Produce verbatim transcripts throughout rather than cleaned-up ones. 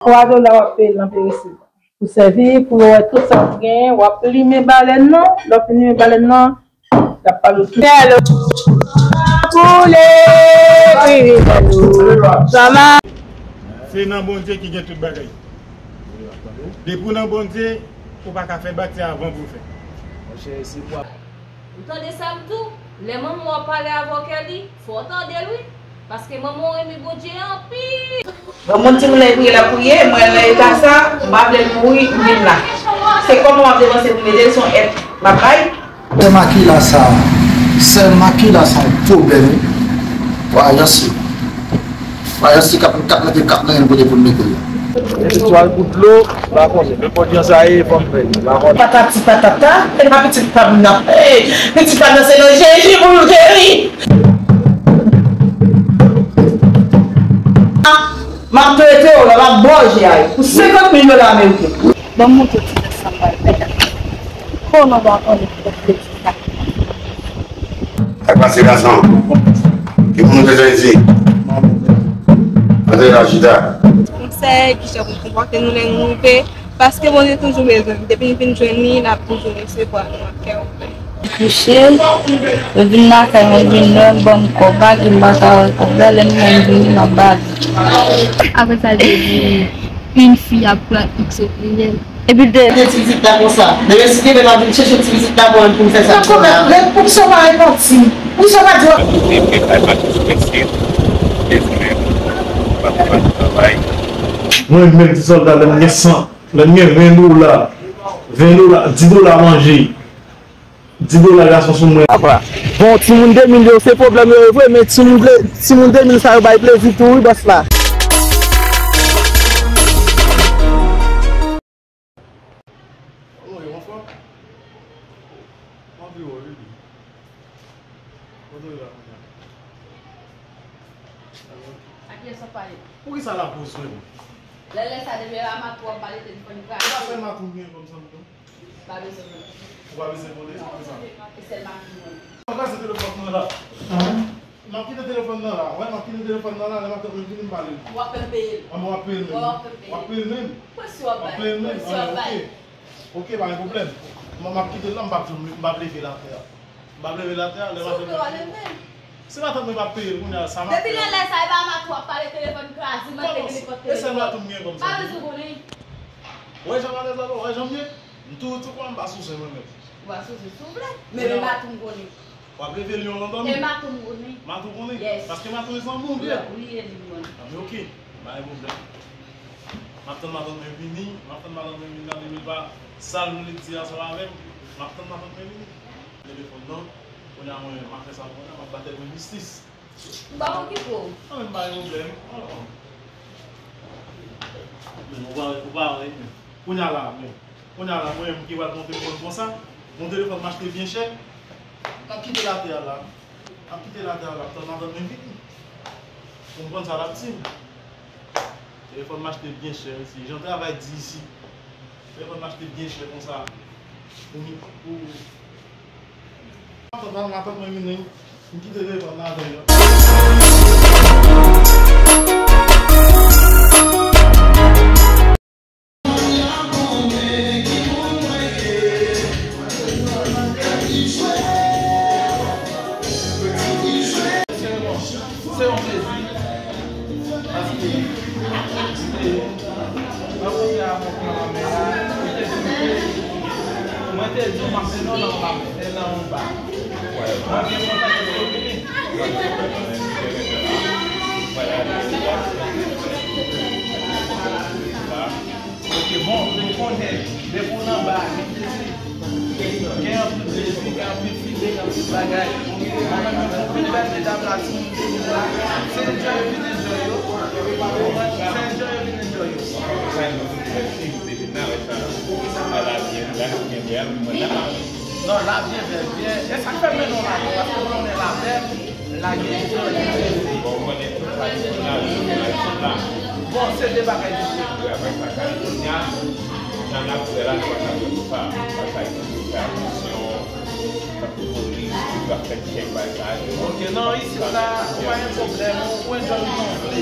Twa dola w ap peye l nan peresib. Pou sèvi, pou yo wè tout sa w genyen, w ap limen balèn nan. Lè w fin limen balèn nan, l ap pale w tout. Bèl koulè, wi, wi, bèl. Kòman? Se nan Bondye ki gen tout bagay. Depi w nan Bondye, ou pa ka fè batya avan pou w fè. Ou tande sa m di w? Lè manman w ap pale avè w, Kelly, fò w tande l, wi. Paske manman w renmen Bondye anpil. Bon, moun timoun nan priye, l ap priye, mwen nan eta sa, m pa vle l mouri, m vin la. Se kòman m ap depanse pou m ede l, se yon èd m ap bay. Sè Makila sa, sè Makila sa yon pwoblèm, wi. Wa, Jansi. Wa, Jansi k ap, k ap mete kap nan yon kote pou l mete l. Istwa l pou dlo, m pa konnen. Nenpòt jan sa ye, fò m fè l, m pa konnen. Patati patata, e pa pitit pa m nan. Ey, pitit pa m nan se nan Jezi pou l geri. M ap trete w la, m ap bò je a pou senkant mil dola ameriken. Ban m montre w ti nèg sa m pral fè la. Konnen w pa konnen ki plezi sa. Sa k pase gason? Ki moun ou bezwen di? Antre la chita. Konsèy, kijan pou konpòte nou lè nou rive, paske Bondye toujou bezwen m. Depi n vin jwenn li, n ap toujou resevwa nou ak kè ouvè. Kouche, yo vin lakay mwen, vin lè m ban m kòb la, gen m pa ka wè kòb la, lè m wè m vini, m ap ba li. Apre sa, l te di, une fille a pris X O P L. Epi l te. Te ti pitit la konsa. Demen si Kevin ap vin chèche ti pitit la pou mwen pou m fè sa. Nan kòmè, lè pou sa pa repanti. Pou sa pa di. Mwen menm, ti sòlda, lè m gen san, lè m gen ven dola, ven dola, di dola manje. Di dola gason sou mwen. Apa. Bon, timoun de mil yo, se pwoblèm yo ye vre, men timoun ple-, timoun de mil sa yo bay plezi tou, wi, bòs la. Anpil wòl, wi. Kote w ye la kounye a? Ak kiyès w ap pale? Poukisa l ap poze m? Lè, lè sa depi lè a matou w ap pale telefòn kraze. Ou pa fè matou m gen kòm zanmi non? Pa bezwen mwen. Ou pa bezwen konnen, se pou sa. E sèl matou mwen. M ap pase telefòn nan la. M ap kite telefòn nan la. Wè, m ap kite telefòn nan la, lè matant mwen vini, m pale l. W ap fè l peye l. Wè, w ap peye l menm. Wè, w ap fè l peye l. W ap peye l menm. Presyon w ap bay. W ap peye l menm. Presyon w ap bay. Ok, pa gen pwoblèm. M, m ap kite l la, m p ap janm, m p ap leve l atè a. M p ap leve l atè a, lè matant mwen vini. Si matant mwen pa peye l kounye a, sa m ap fè? Depi lè lè sa, e pa matou w ap pale telefòn kraze, mande li pot telefòn. E sèl matou m gen kòm sa. Pa bezwen konnen. Wè jan m alèz la, wè jan m ye. M toujou di w m pa sou zen mwen menm. Ou pa sou zen si w vle. Men men matou m konnen. W ap leve l yon lòt dòmi. E matou m konnen. Matou konnen? Yes. Paske matou e zanmi w byen. Wi, e li m konnen. A, men ok. Pa gen pwoblèm. M ap tann matant mwen vini. M ap tann matant mwen vini nan de mil va. Sa l vle di ansanm avè m. M ap tann matant mwen vini. Telefòn nan. Kounye a mwen, m ap fè sa kounye a, m ap batay pou jistis. M pa okipe w. An, men m pa gen pwoblèm. An. Men ou pa, ou pa wè, men. Kounye a la, men. Kounye a la, mwen menm ki pral pran telefòn konsa, yon telefòn m achte byen chè, m ap kite l atè a la. M ap kite l atè a la, m ap tann matant mwen vini. Pou m konn sa l ap di m. Telefòn m achte byen chè, se jan travay di isi. Telefòn m achte byen chè konsa. Pou mi, pou. Matant, matant mwen vini. M kite telefòn nan atè a. Se yon plezi. Paske, se, rankontre avèk manman mwen la, li te di m ke, mwen te di w m ap fè nan, nan, nan, nan anba. Mwen te kontan ke w vini. Ok, bon, nou konnen, depi w nan anba, gen plezi. Gen anpil plezi, gen anpil file, gen anpil bagay. Mwen menm, anpil bèl medam la, timoun, timoun la. Se enjoy yo vin enjoy yo. Se enjoy yo vin enjoy yo. Non, la byen bèl, byen. E sa k fè m renmen w la, paske w konnen la bèl. Lage enjoy, lage plezi. Bon, ou konnen tout tradisyonèl, tradisyonèl la. Bon, se de bagay diferan. Wi, apre sa, California, jan n ap fè la, nou pa ka fè pou sa. Sa ka di fè atansyon, tankou polis, ki va fè tchèk, bagay sa yo. Ok, non, isit la, ou pa gen pwoblèm, ou enjoy jan w vle.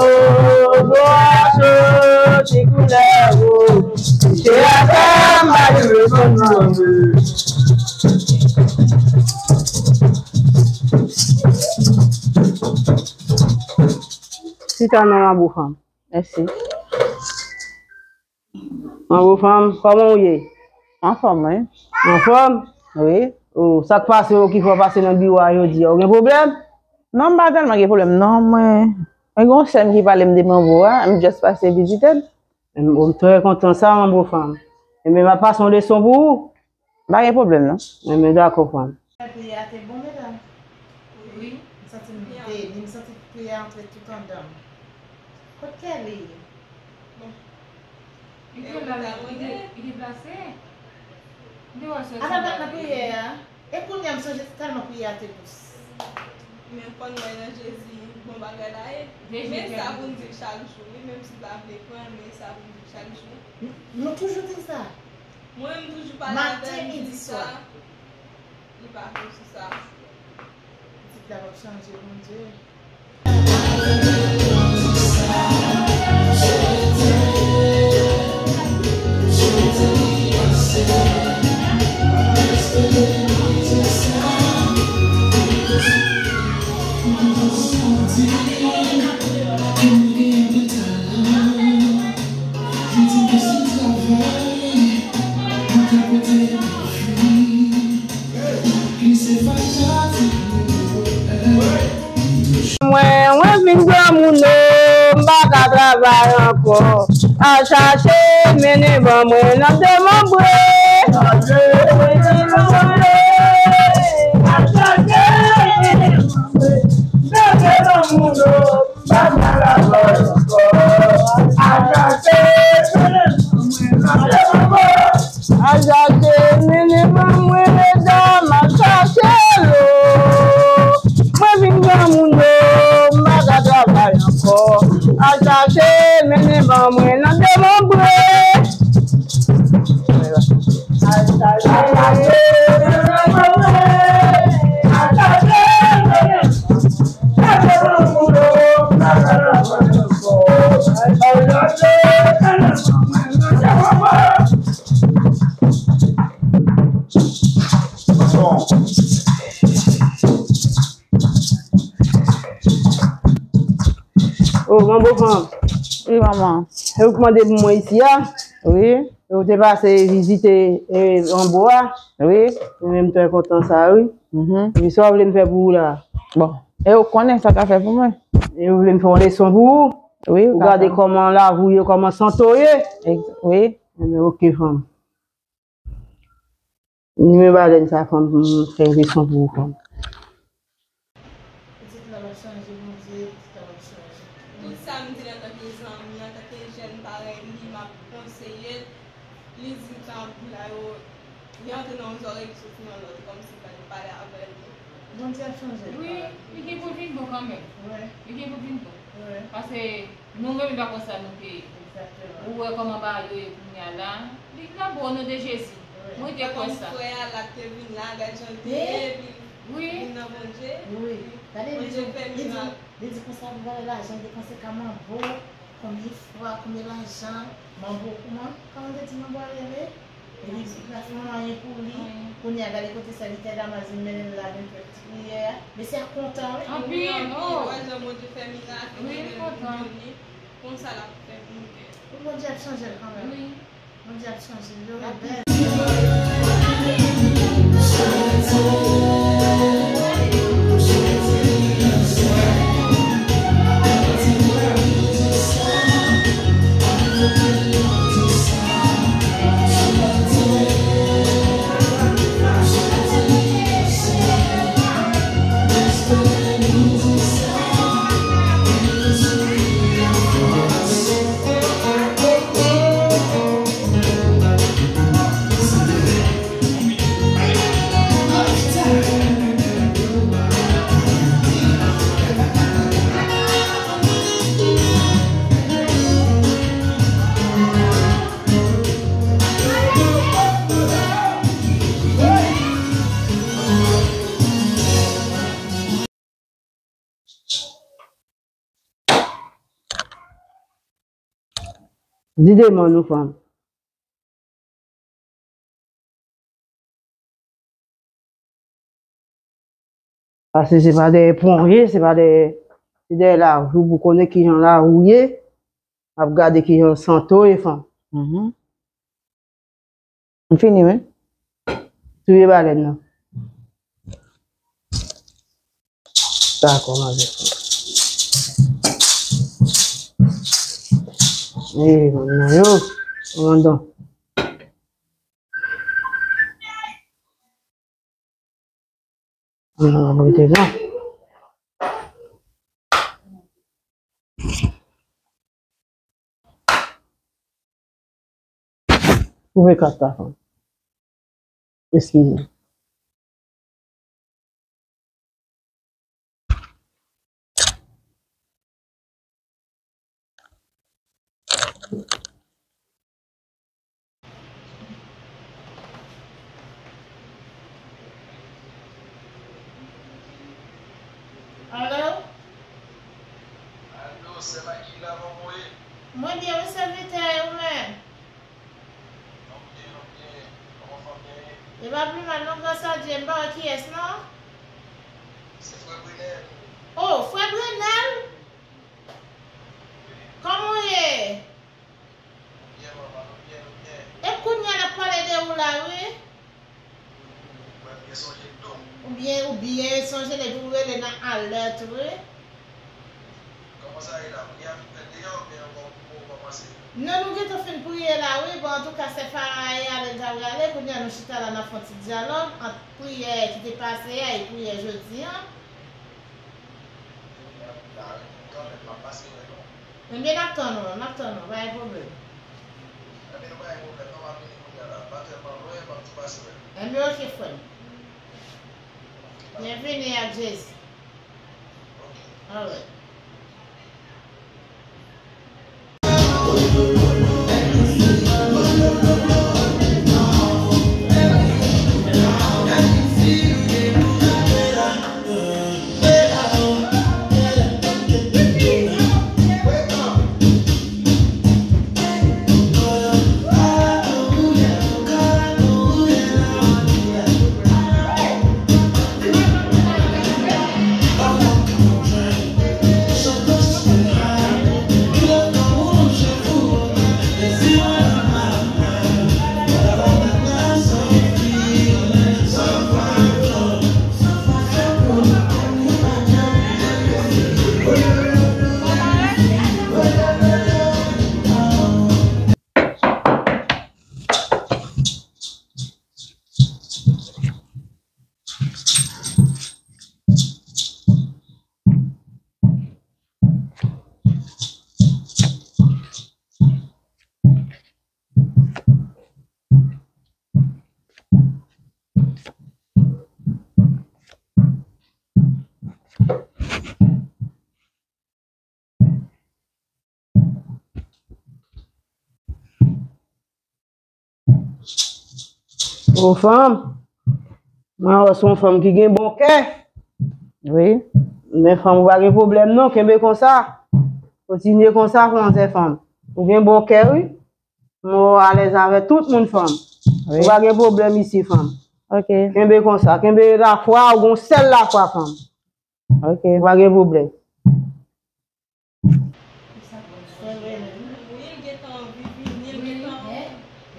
Bo a cho, ti koulè wo. Che atè, m pa rive konn manje. Chita non, ma bo fanm. Mèsi. Manbo fanm, kòman w ye? Anfòm, wi. Anfòm? Wi. O, sa k pase w ki fè w pase nan biwo a jodi a? Ou gen pwoblèm? Non, m pa tèlman gen pwoblèm, non, mwen, mwen gen yon sè m ki pale m de Manbo a, m just pase vizite l. M, m trè kontan sa, manbo fanm. Enben, m ap pase yon leson pou ou. Pa gen pwoblèm, non. Enben, dakò, fanm. Priyè a te bon, medam? Wi. M santi m te, m santi priyè a antre tout anndan m. Kot Kelly ye? Bon. Li te la, li te, li te plase. M te wè sè. Ala bat nan priyè a. E kounye a, m sonje tèlman priyè a te dous. Men fò n wè nan Jezi, bon bagay la ye. Men sa pou n di l chak jou, wi, menm si l pa vle kwè, men sa pou n di l chak jou. Nou toujou di l sa. Mwen, m toujou pale avè l, m di sa. Li pa fè sou sa. Pitit la p ap chanje, Bondye. Mwen, mwen vin granmoun o, m pa ka travay ankò. Al chache, mennen ban mwen nan demanbre. Al chache, mennen ban mwen nan demanbre. Al chache, mennen ban mwen, medam, al chache l o. Mwen vin granmoun o, m pa ka travay ankò. Al chache, mennen ban mwen nan demanbre. Oh, manbo fanm. Wi, manman. Se ou k mande pou mwen isi a? Wi. Ou te pase vizite, e, manbo a? Wi. Mwen menm trè kontan sa, wi. Mhm. Wi, sa w vle m fè pou ou la? Bon, e ou konnen sa w ka fè pou mwen. E ou vle m fè yon leson pou ou? Wi, ou gade kòman lavi w ye, kòman sante w ye? Ex-, wi. Enben, oke, fanm. Ni men balèn sa, fanm, pou m fè yon leson pou ou, fanm. Pitit la p ap chanje, Bondye, pitit la p ap chanje. Tout sa m di l antanke zanmi, antanke jèn parèy li, m ap konseye l. Li di m sa m ap di la yo, li antre nan yon zòrèy, li soti nan lòt, kòmsi m pa t pale avè l. Bondye ap chanje l kanmenm. Wi, li gen pou l vin bon kanmenm. Wi. Li gen pou l vin bon. Wi. Paske nou menm, e pa konsa nou te ye. Egzakteman. Ou wè kòman bagay yo ye kounye a la. Li nan bon, o non de Jezi. Wi. Mwen te kwè sa. Frè a la te vin la, gad jan l te ye, epi vin nan Bondye. Wi. Gade, li di, li di, li di konsa, pou gade lajan, li depanse ka manbo. Konbyen fwa, konbyen lajan, manbo, kòman, kòman te di manbo a rele? Epi li pa fè anyen pou li. Kounye a, gade kote sè Lita Damazin mennen l la, vin fè ti priyè a. Mesye a kontan, wi. Anpil, oh. Wè jan Bondye fè mirak, wi, li kontan. Konsa l ap fè moun kè. Pou Bondye ap chanje l kanmenm. Wi. Bondye ap chanje l, yo rebèl. Di demen nou fanm. Paske se pa dèyè pon w ye, se pa dèyè, se dèyè lavi w pou konnen kijan lavi w ye, ap gade kijan sante w ye fanm. Mhm. M fini, wi. Touye balèn nan. Dakò, manzè. E, manman yo. Kòmandan. Manman, mete la. Twouve kat la fanm. Eskize. Alo? Alo, sè Maggie la, kòman w ye? Mwen byen, wi, sèvitè, e ou menm? Nou byen, nou byen. Kòman fanmi an ye? Li pa pli mal non, gras a Dye. M pa wè kiyès non. Se frè Brenèl. Oh, frè Brenèl? Kòman w ye? Nou byen, manman, nou byen, nou byen. E kounye a n ap pale de ou la, wi. Mwen byen sonje l tou. Ou byen, ou byen sonje l epi ou rele nan alèt, wi. Kòman sa ye la? Priyè a fin fèt deja oubyen ankò, ou poko kòmanse? Non, nou gentan fin priye la, wi. Bon, antouka, sè Fara ye ale, l ta prale. Kounye a, nou chita la, n ap fè yon ti dyalòg ant priyè ki te pase a e priyè jodi a. Kounye a, nou la, wi, kanmenm, m ap pase wè nou. Enben, n ap tann ou, n ap tann ou, pa gen pwoblèm. Enben, nou pa gen pwoblèm, non, m ap vini kounye a la. M pa tèlman lwen, m ap tou pase wè nou. Enben, oke, frè m. Byenvini ak Jezi. Alright. O fanm, mwen wè se yon fanm ki gen bon kè. Wi. Men fanm, ou pa gen pwoblèm non, kenbe konsa. Kontinye konsa, manzè fanm. Ou gen bon kè, wi. Mwen alèz avè tout moun fanm. Wi. Ou pa gen pwoblèm isi fanm. Ok. Kenbe konsa, kenbe lafwa, ou gon sèl lafwa fanm. Ok. Ou pa gen pwoblèm. Wi, l gentan anvi vini, l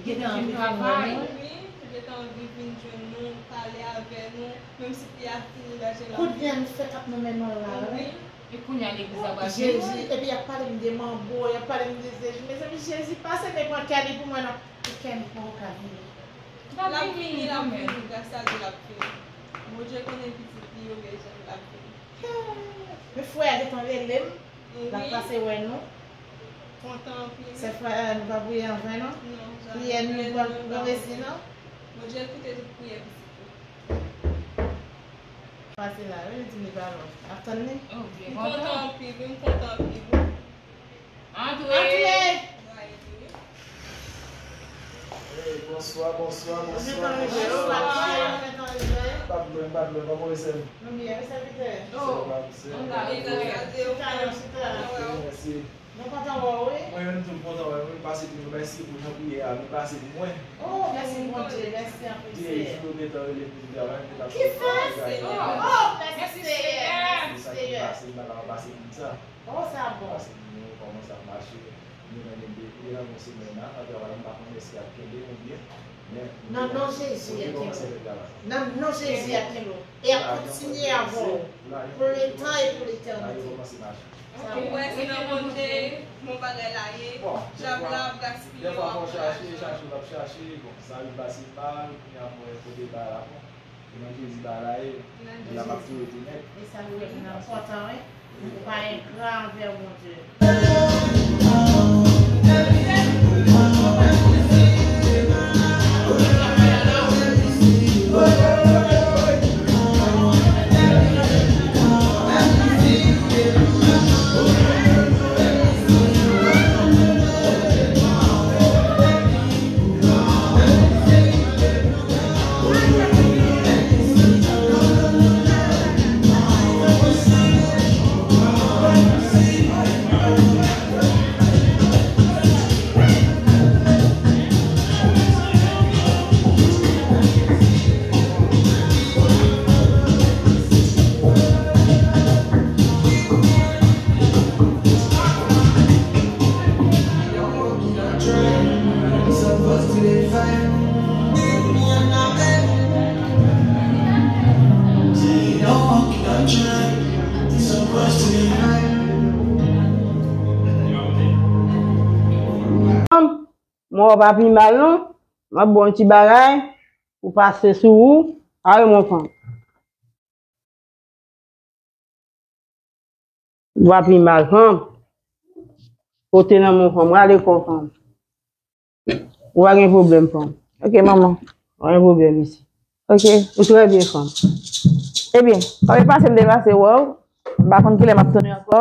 gentan anvi travay. Wi, l gentan anvi vin jwenn nou, pale avè nou, menm si pi a fini lè je l ap vini. Kounye a nou fèk ap nan men nou la, wi. E kounye a legliz la pral fini. Jezi, epi y ap pale m de manbo, y ap pale m de Jezi. Mezanmi, Jezi pase men pran kè li pou mwen non. E kè m poko ka vini. L ap vini, l ap vini, gras a Dye l ap vini. Bondye konnen pitit li yo bezwen l, l ap vini. Men frè a gentan rele m, l ap pase wè nou. Kontan anpil. Se frè, nou pa priye anven non. Non, priyè nou pa pran resi non. Bondye koute tout priyè pitit li. Pase la, wi, li di m li pa lwen. Ap tann li? M kontan anpil, wi, m kontan anpil, wi. Antre! Antre! Hey, bonswa, bonswa, bonswa, bonswa. Pa t lwen, pa t lwen, kòman w ye, sè m? Nou byen, wi, sèvitè. Sè m, sè m. Chita, chita. Mèsi. Nou kontan wè w, wi. Mwen menm tou, m kontan wè w, wi. Pase pou nou, mèsi pou jan priyè a, nou pase pou mwen. Oh, mèsi Bondye, mèsi anpil, Seyè. Ki fè? Oh, mèsi, Seyè. Mèsi, Seyè. Pase, m pa ka pase pou sa. Oh, sa bon. Pase pou nou, kòman sa ap mache. Nou nan gen depi nan yon semèn la, nan travay la, m pa konnen si y ap kenbe nou byen, men nan non Jezi, y ap kenbe w. Nan non Jezi, y ap kenbe w. E y ap kontinye avè w pou letan e pou letènite. Ou wè, se nan Bondye, bon bagay la ye. Djab la ap gaspiye w ankouraje. Chache, chache, l ap chache. Bon, sa rive pase mal, kounye a mwen kote ba la bon. Nan Jezi bagay la ye. Nan Jezi. E sa nou wè ki enpòtan, wi. Ou pa engra anvè Bondye. Mwen pa pi mal non. M ap ba w yon ti bagay pou pase sou ou. Awe mon fanm. Ou pa pi mal fanm. Kote nan mon fanm, rale kò fanm. Ou pa gen pwoblèm fanm. Ok manman. Ou pa gen pwoblèm isi. Ok. Ou trè byen fanm. Ebyen, pa vle pase m te pase wè w. M pa konn kilè m ap tounen ankò.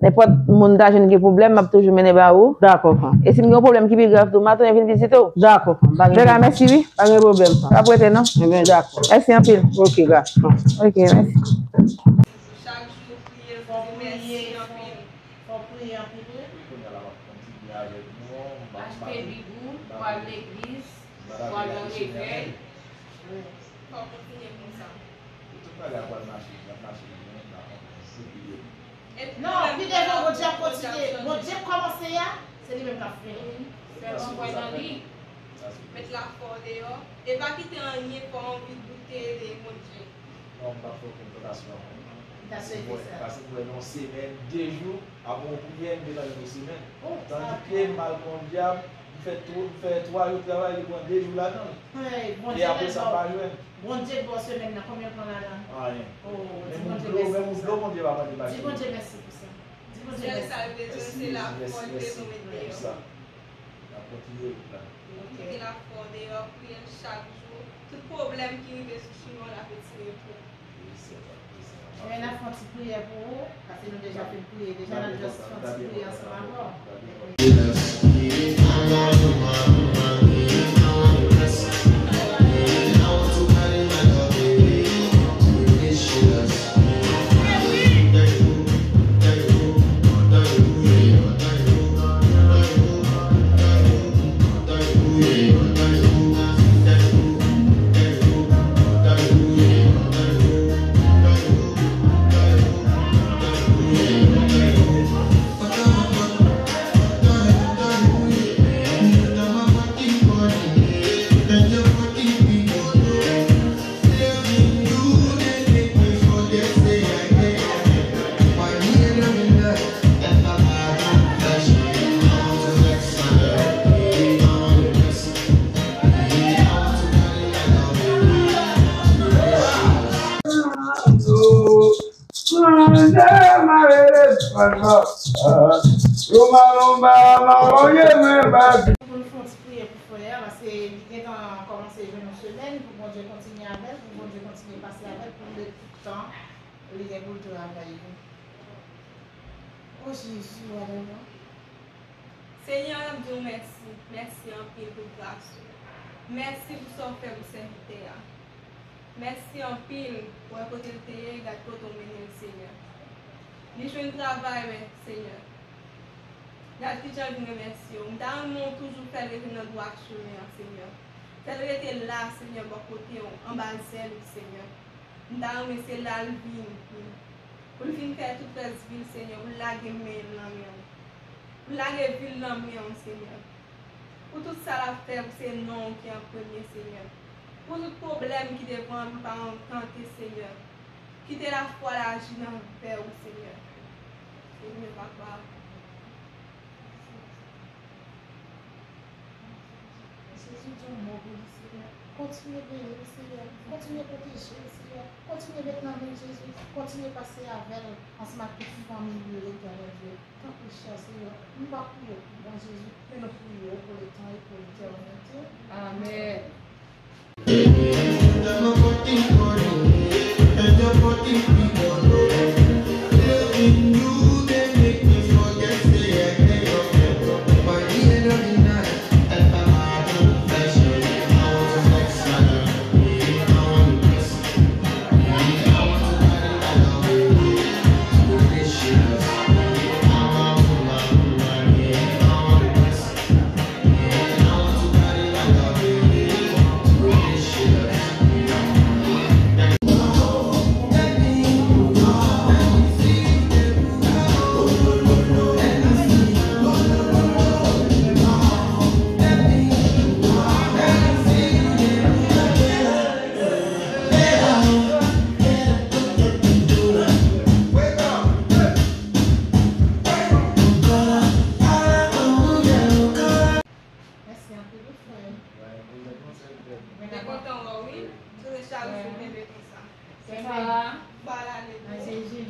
Nenpòt moun m ta jwenn gen pwoblèm, m ap toujou mennen ba ou. Dakò fanm. E si m gen yon pwoblèm ki pi grav tou, m a tounen vin vizite w. Dakò fanm. Jega, mèsi wi. Pa gen pwoblèm fanm. Pa prete non. Ebyen dakò. Mèsi anpil. Ok, dakò. Ok, mèsi. Chak jou priye, di mèsi anpil. Fò priye anpil wi. Kounye a la m ap kontinye avèk nou. Achte bib ou, ou al legliz, ou al nan revèy. Fò w kontinye konsa. Tout bagay ap pral mache, l ap mache byen, l ap kontinye. Non, pi devan Bondye ap kontinye. Bondye kòmanse a, se li menm k ap fini. Sèlman kwè nan li. Met lafwa w deyò. E pa kite anyen fè w anvi doute de Bondye. Non, m p ap fè okenn tantasyon ankò. Tantasyon e fè sa. Paske m wè nan yon semèn, de jou, apre yon priyè, m te tande yon semèn. Tandike m al pran dyab, m fè twa, m fè twa jou travay, li pran de jou ladan l. E apre sa, m pa jwenn. Bondye k ba w semèn nan, konbyen l pran ladan l? Anyen. Oh, di Bondye mèsi pou sa. Di Bondye mèsi pou sa. Di Bondye mèsi. Sèl sa l bezwen, se lafwa l bezwen met deyò. N ap kontinye wout la. Mete lafwa w deyò, priye l chak jou. Tout pwoblèm ki rive sou chimen w, l ap retire pou ou. N ap fè yon ti priyè pou ou, paske nou deja fin priye deja, n ap just fè yon ti priyè ansanm avè w. Lomba, lomba, maloye, men, badi. Pou nou fè yon ti priyè pou frè a, paske li gentan kòmanse jwenn yon semèn, pou Bondye kontinye avè l, pou Bondye kontinye pase avè l, pou l de tout tan li gen pou l travay. O Jezi, alelouya. Senyè, n ap di w mèsi. Mèsi anpil pou gras ou. Mèsi pou sa w fè pou sèvitè a. Mèsi anpil. Wè kote l te ye, gad kote w mennen l, Senyè. Li jwenn travay, men, Senyè. Gad kijan l vin remèsye w. M ta renmen w toujou fè l rete nan dwat chimen an, Senyè. Fè l rete la, Senyè, bò kote w, anba zèl ou, Senyè. M ta renmen se la l vin, pou l vin fè tout rès vi l, Senyè, pou l lage men l nan men w. Pou l lage vi l nan men w, Senyè. Pou tout sa l ap fè, pou se non w ki an premye, Senyè. Pou tout pwoblèm ki devan l, pou l pa tante, Senyè. Kite lafwa l aji nan vè w, Senyè. Senyè, papa. Jezi, di yon mo pou li, Senyè. Kontinye beni l, Senyè. Kontinye pwoteje l, Senyè. Kontinye met nan men Jezi. Kontinye pase avè l, ansanm ak tout fanmi li yo, Etènèl Dye. Tanpri, chè Senyè, nou pa priye w pou bon Jezi, men nou priye w pou letan e pou letènite. Amèn. Mèsi anpil, wi, frè. Mwen te kontan wè w, wi. Sou rechaj ou kenbe konsa. Kenbe. Ba l ale. Mèsi, Jim.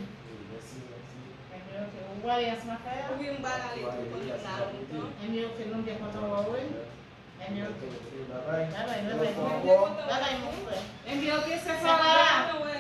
Ou prale ansanm ak frè a? Wi, m ba l ale tou, konn m la lontan. Enben, ok, nou byen kontan wè w, wi. Enben, ok. Babay, babay. Babay, mon frè. Enben, ok, sè Sara.